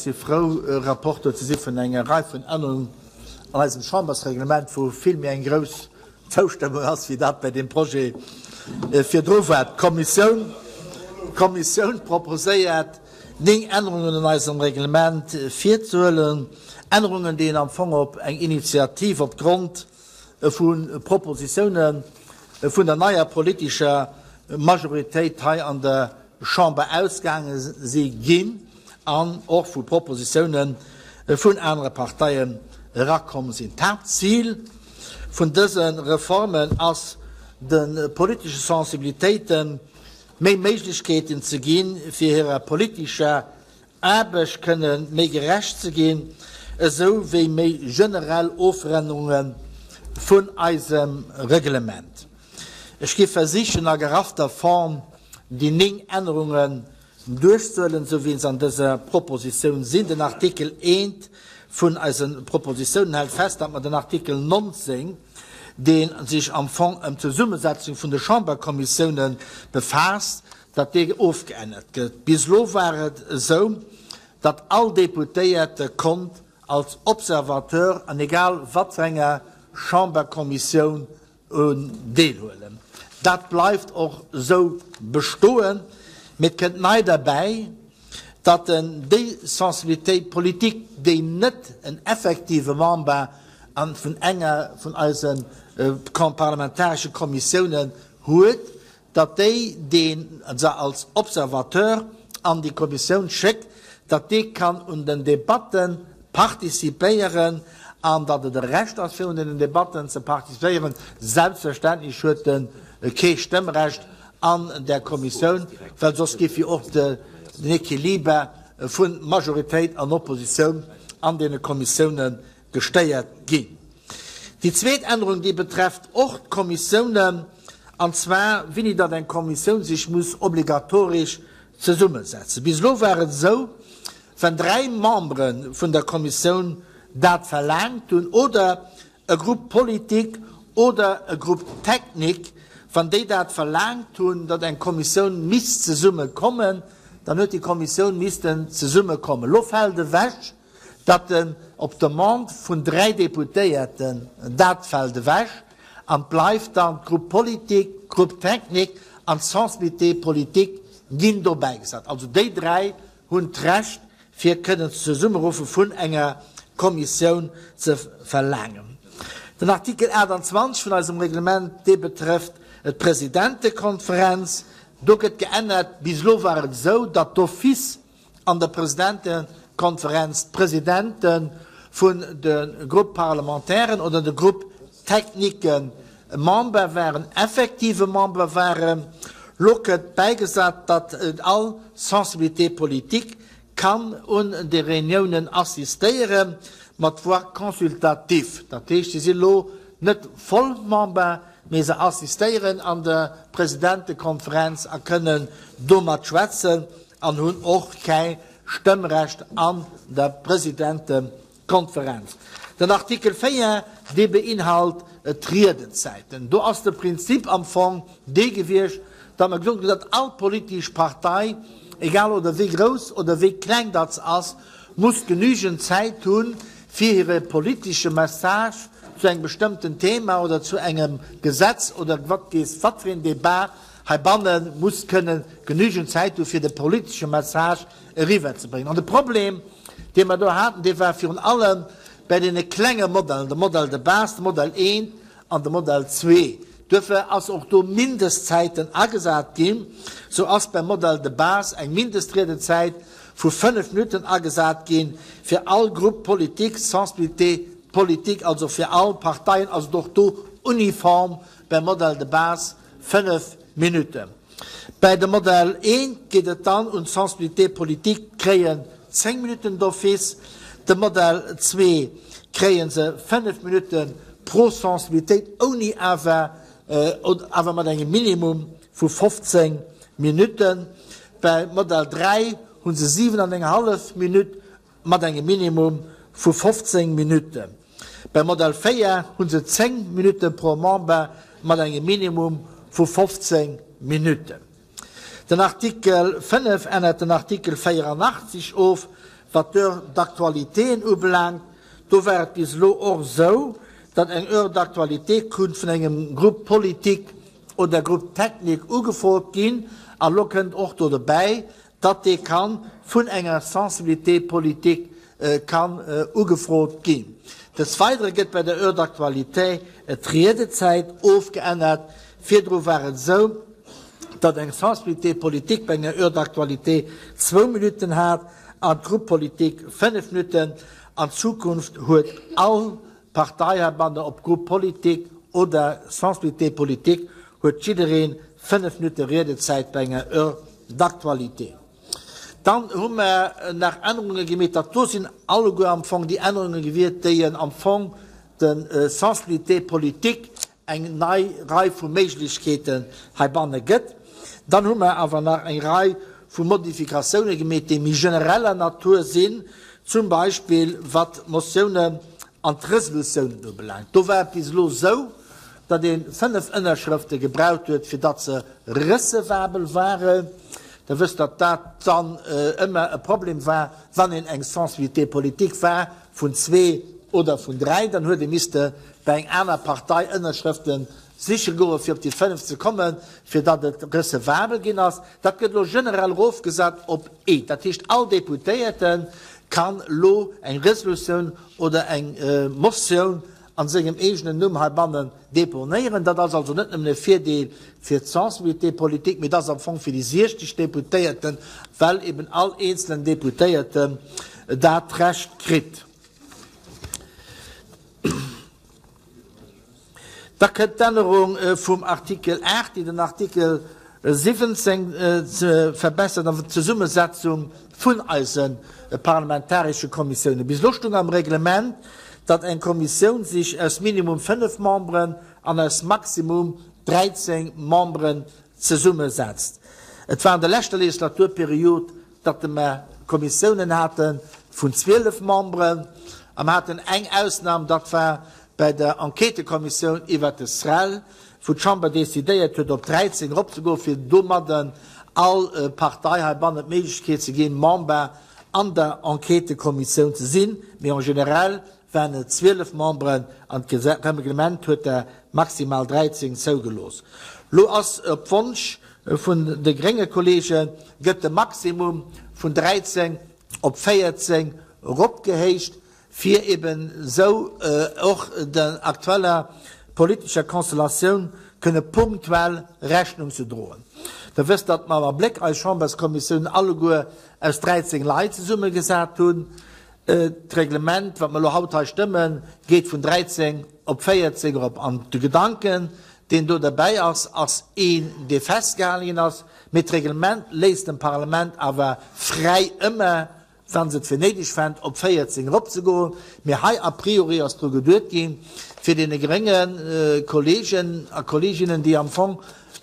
Ech si frou, Rapporteur ze si vun enger Rei vun Ännerungen an eisem Chambersreglement, wou vill méi eng grouss Zoustëmmung ass, wéi dat bei deem Projet virdru war. D'Kommissioun, d'Kommissioun proposéiert, 9 Ännerungen un eisem Reglement virzehuelen, Ännerungen, déi een am Fong op eng Initiativ opgrond vu Propositioune vun der neier politescher Majoritéit hei an der Chamber ausgaange si ginn an och vu Propositioune vun anere Parteien erakomm sinn. D'Haaptzil vun dëse Reformen ass, de politesche Sensibilitéite méi Méiglechkeeten ze ginn, fir hirer politescher Aarbecht kënne méi gerecht ze ginn, esou wéi méi generell Ofännerunge vun eisem Reglement. Ech gi versichen a geraffter Form déi 9 Ännerungen duerchzehuelen, esou wéi se an dëser Propositioun sinn. Den Artikel I vun eise Propositiounen hält fest, datt mer den Artikel 19, dee sech am Fong ëm d'Zesummesetzung vun de Chamberkommissiounen befaasst, datt dee ofgeännert gëtt. Bis elo war et esou, datt all Deputéierte konnt als Observateur an egal wat fir enger Chamberkommissioun deelhuelen. Dat bleift och esou bestoen, mee et kënnt nei derbäi, datt en déi Sensibilité politique, déi net en effektive Member vun enger vun eise parlamentaresche Kommissiounen huet, datt déi, dee se als Observateur an déi Kommissioun schéckt, datt dee kann un den Debatte participéieren an datt et e Recht ass, fir un deenen Debatten ze participéieren. Selbstverständlech huet e kee Stëmmrecht an där Kommissioun, well soss géif jo och den Equiliber vu Majoritéit an Oppositioun an deene Kommissiounen gestéiert ginn. Déi zweet Ännerung, déi betrefft och d'Kommissiounen, an zwar wéini datt eng Kommissioun sech muss obligatoresch zesummesetzen. Bis elo war et esou, wenn dräi Membere vun der Kommissioun dat verlaangt hunn oder e Groupe politique oder e Groupe technique, wann déi dat verlaangt hunn, datt eng Kommissioun misst zesummekommen, dann huet déi Kommissioun missten zesummekommen. Elo fält ewech, datt en op Demande vun 3 Deputéierten, dat fält ewech, an 't bleift dann d'Groupe politique, d'Groupe technique an d'Sensibilité politique ginn do bäigesat. Also déi 3 hunn d'Recht fir kënnen d'Zesummeruffe vun enger Kommissioun ze verlaangen. Den Artikel 28 vun eisem Reglement, dee betrëfft d'Presidentekonferenz. Do gëtt geännert. Bis elo war et esou, datt d'office An der Presidentekonferenz d'Presidente vun de Groupes parlementairen oder de Groupes techniquen Member waren, effektive Member waren. Lo gëtt bäigesat, datt all Sensibilité politique kann un de Reuniounen assistéiere mat Voix consultative. Dat heescht, si si lo net voll Member, mee se assistéieren an der Presidentekonferenz a kënnen do matschwätzen. An hunn och käi Stëmmrecht an der Presidentekonferenz. Den Artikel 4, dee beinhalt d'Riedenzäiten. Do ass de Prinzip am Fong dee gewiescht, datt mer gesot hunn, datt all politesch Partei, egal oder wéi grouss oder wéi kleng datt se ass, muss genügend Zäit hunn, fir hire politesche Message zu engem bestëmmten Thema oder zu engem Gesetz oder wat weess wat fir een Debat Heibanne muss kënnen genügend Zäit hu fir de politesche Message eriwwer ze bréngen. An de Problem, dee mer do haten, dee war virun allem bäi deene klenge Modellen, de Modèle de base, de Modèle I an de Modèle ii. Duerfir ass och do Mindestzäiten agesat ginn. Sou ass beim Modèle de base eng Mindestriedezäit vu 5 Minutten agesat ginn fir all Groupe politique, sensibilité politique, also fir all Parteien ass et och do uniform beim Modèle de base 5 Minutten. Bäi dem Modell I geet et dann un d'Sensibilité politique, kréien 10 Minutten d'office. De Modell ii kréie se 5 Minutte pro Sensibilitéit, ouni awer, awer mat engem Minimum vu 15 Minutten. Bäi Modell 3 hu se 7 an eng hallef Minutt mat engem Minimum vu 15 Minutten. Beim Modell 4 hu se 10 Minutte pro Member mat engem Minimum vu 15 Minutten. Den Artikel 5 ännert den Artikel 84 of. Wat d'Heure d'actualitéen ubelaangt, do war et bis elo och esou, datt eng Heure d'actualité konnt vun engem Groupe politique oder Groupe technique ugefrot ginn. A lo kënnt och do dobäi, datt dee ka vun enger Sensibilité politique kann ugefrot ginn. Des Weidere gëtt bei der Heure d'actualité d'Riedezäit ofgeännert. Virdru war et esou, datt eng Sensibilité politique bei enger Heure d'actualité zwou Minutten hat an d'Groupe politique fënnef Minutten. An Zukunft huet all Partei heibanne, ob Groupe politique oder Sensibilité politique, huet jidderee fënnef Minutte Riedezäit bei enger Heure d'actualité. Dann hu mer nach Ännerunge gemeet. Dat do sinn alleguer am Fong déi Ännerunge gewiert, déi en am Fong de Sensibilité politique eng nei Rei vu Méiglechkeeten heibanne gëtt. Dann hu mer awer nach eng Rei vu Modifikatioune gemeet, déi méi genereller Natur sinn, zum Beispill wat d'Motiounen an d'Resolutiounen ubelaangt. Do war et bis elo esou, datt ee 5 Ënnerschrëfte gebraucht huet, fir datt se recevabel waren. Der wësst, datt dat dann ëmmer e Problem war, wann een eng Sensibilité politique war vun zwee oder vun dräi, dann huet ee misste bei eng aner Partei Ënnerschrëfte siche goen, fir op déi 5 ze kommen, fir datt et recevabel ginn ass. Dat gëtt elo generell erofgesat op eent. Dat heescht, all Deputéierte kann elo eng Resolutioun oder eng Motioun an sengem eegenen Numm heibannen deponéieren. Dat ass also net nëmmen e Virdeel fir d'Sensibilité politique, mee dat ass am Fong fir déi 60 Deputéierten, well eben all eenzelen Deputéierten dat Recht kritt. Da kënnt d'Ännerung vum Artikel 8, déi den Artikel 17 verbessert an d'Zesummesetzung vun eise parlamentaresche Kommissiounen. Bis elo stoung am Reglement, datt eng Kommissioun sech aus minimum 5 Memberen an aus maximum 13 Memberen zesummesetzt. Et war an der leschter Legislaturperiod, datt mer Kommissiounen hate vun 12 Memberen a mer haten eng Ausnam, dat war bei der Enquêtëkommissioun iwwert de SREL, wou d'Chamber decidéiert huet, op 13 eropzegoen, fir domadden all Partei heibannen d'Méiglechkeet ze ginn, Member an der Enquêtëkommissioun ze sinn. Mee en général waren et 12 Memberen an d'Reglement huet der maximal 13 zougelooss. Lo ass op Wonsch vun de grénge Kollege gëtt de Maximum vun 13 op 14 eropgehéicht, fir eben esou och der aktueller politescher Konstellatioun kënne punktuell Rechnung ze droen. Der wësst, datt mer am Abléck eis Chamberskommissiounen alleguer aus 13 Leit zesummegesat hunn. D'Reglement, wat mer elo haut hei stëmmen, geet vun 13 op 14 erop. An de Gedanken, deen do derbäi ass, ass een, dee festgehale ginn ass. Mee d'Reglement léisst dem Parlament awer fräi, ëmmer, wa se et fir néideg fänt, op 14 eropzegoen. Mee hei a priori ass dru geduet ginn, fir deene grénge Kollegen a Kolleginnen, déi am Fong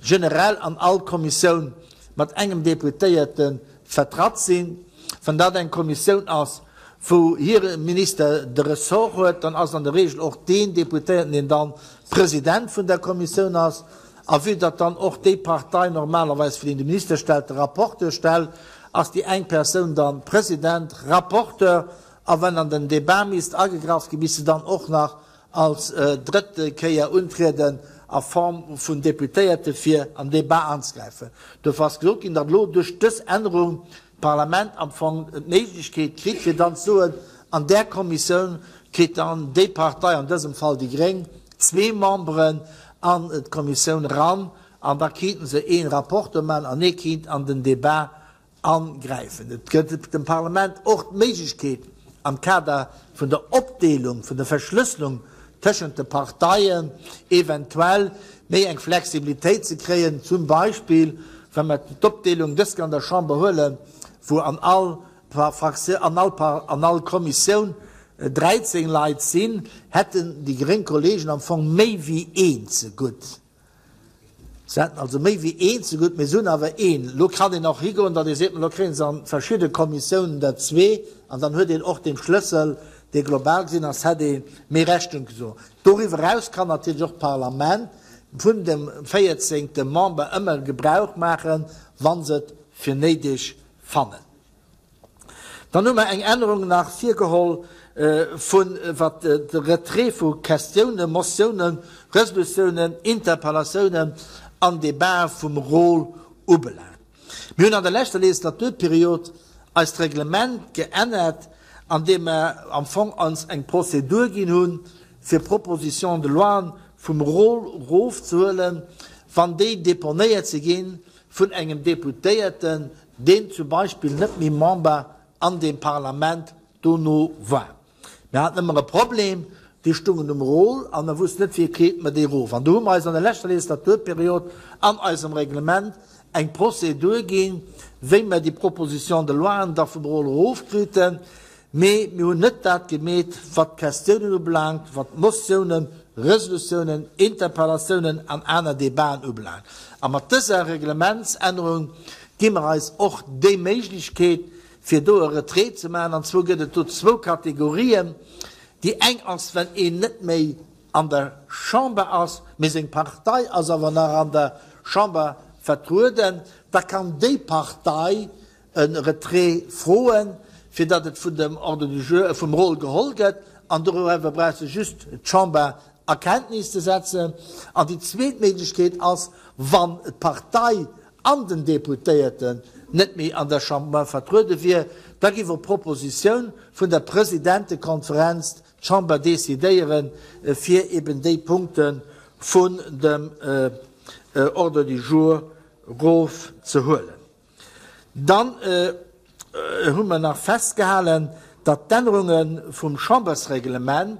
generell an all Kommissioun mat engem Deputéierte vertratt sinn. Wann dat eng Kommissioun ass, wou hire Minister de Ressort huet, dann ass an der Regel och deen Deputéierten, deen dann President vun der Kommissioun ass. A vue datt dann och déi Partei normalerweis, fir déi de Minister stellt, de Rapporteur stellt, ass déi eng Persoun dann President, Rapporteur, a wann an den Débat misst agegraff ginn, misst se dann och nach als drëtte Kéier untrieden a Form vun Deputéierte fir an Débat anzegräifen. Dofir ass gesot ginn, datt elo duerch dës Ännerung d'Parlament am Fong d'Méiglechkeet kritt, fir dann ze soen, an där Kommissioun kritt dann déi Partei, an dësem Fall déi gréng, zwee Memberen an d'Kommissioun eran an da kéinten se ee Rapporteur maachen an ee kéint an den Débat Angräifen. Et gëtt dem Parlament och d'Méiglechkeet, am Kader vun der Opdeelung, vun der Verschlësselung tëschent de Parteien eventuell méi eng Flexibilitéit ze kréien, zum Beispill wa mer d'Opdeelung dës an der Chamber huelen, wou an all Fraktioun, an all, an all Kommissioun 13 Leit sinn, hätten déi gréng Kollegen am Fong méi wéi een zegutt. Se hätten also méi wéi een zegutt, mee se hunn awer een. Elo kann een och higoen, datt ee seet, ma elo kréie se an verschidde Kommissiounen der zwee, an dann huet een och deem Schlëssel, dee global gesinn ass, hätt ee méi Rechnung geso. Doriwwer eraus kann natierlech och d'Parlament vun dem véierzéngte Member ëmmer Gebrauch maachen, wa se et fir néideg fannen. Dann hu mer eng Ännerung nach virgeholl vun, wat de Retrait vu Questiounen, Motiounen, Resolutiounen, Interpellatiounen an Debatë vum Rôle ubelaangt. Mir hunn an der leschter Legislaturperiod eist Reglement geännert, andeem mer am Fong ons eng Prozedur ginn hunn, fir Propositions de loien vum Rôle erofzehuelen, wann déi deponéiert si gi vun engem Deputéierten, deen zum Beispill net méi Member an deem Parlament dono war. Mir haten ëmmer e Problem, déi stungen um Rôle an mer wussten net, wéi kritt mer déi erof. An do hu mer eis an der leschter Legislaturperiod an eisem Reglement eng Prozedur ginn, wéi mer déi Proposition de loien da vum Rôle erofkruten. Mee mir hunn net dat gemeet, wat d'Questiounen ubelaangt, wat d'Motiounen, Resolutiounen, Interpellatiounen an aner Debaten ubelaangt. A mat dëser Reglementsännerung gi mer eis och déi Méiglechkeet, fir do e Retrait ze maachen. An zwou gëtt et do zwou Kategorien. Déi eng ass, wenn een net méi an der Chamber ass, mee seng Partei ass awer nach an der Chamber vertrueden, da kann déi Partei e Retrait froen, fir datt et vun dem Ordre du jour, vum Rôle geholl gëtt. An doriwwer brauch se just d'Chamber a Kenntnis ze setzen. An déi zweet Méiglechkeet ass, wann d'Partei an den Deputéierten net méi an der Chamber vertruede wier, da giff op Propositioun vun der Presidentekonferenz d'Chamber decidéieren, fir eben déi Punkte vun dem Ordre du jour rofzehuelen. Dann hu mer nach festgehalen, datt d'Ännerunge vum Chambersreglement,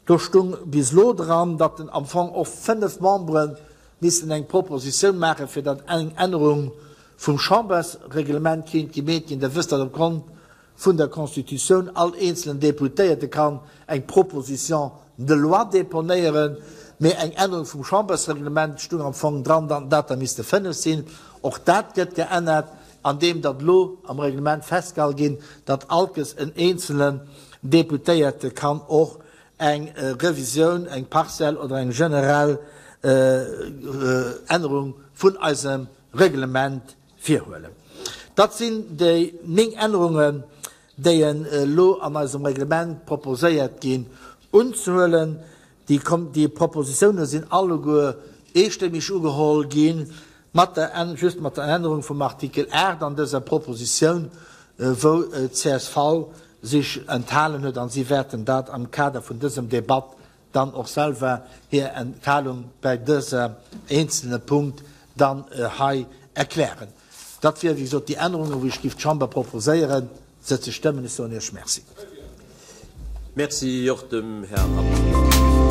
do stung bis elo dran, datt am Fong och 5 Membere missten eng Propositioun maachen, fir datt eng Ännerung vum Chambersreglement kéint gemeet ginn. Der wësst, datt opgrond vun der Constitutioun all eenzelen Deputéierte kann eng Proposition de loi deponéieren, mee eng Ännerung vum Chambersreglement stung am Fong dran, datt dat der misste 5 sinn. Och dat gëtt geännert, andeem datt elo am Reglement festgehal ginn, datt allkes en eenzelen Deputéierte kann och eng Revisioun, eng partiell oder eng generell Ännerung vun eisem Reglement virhuelen. Dat sinn déi 9 Ännerungen, déi elo an eisem Reglement proposéiert ginn unzehuelen. Déi Propositiounen sinn alleguer eestëmmeg ugeholl ginn, mat der, just mat der Ännerung vum Artikel 8 an dëser Propositioun, wou d'CSV sech enthalen huet, a si wäerten dat am Kader vun dësem Debatt dann och selwer hir Enthalung bäi dëser eenzelne Punkt dann hei erklären. Dat wier, wéi gesot, déi Ännerungen, wou ech géif d'Chamber proposéieren, se ze stëmmen. Ech soen Iech Merci. Merci och dem Här Rapporteur.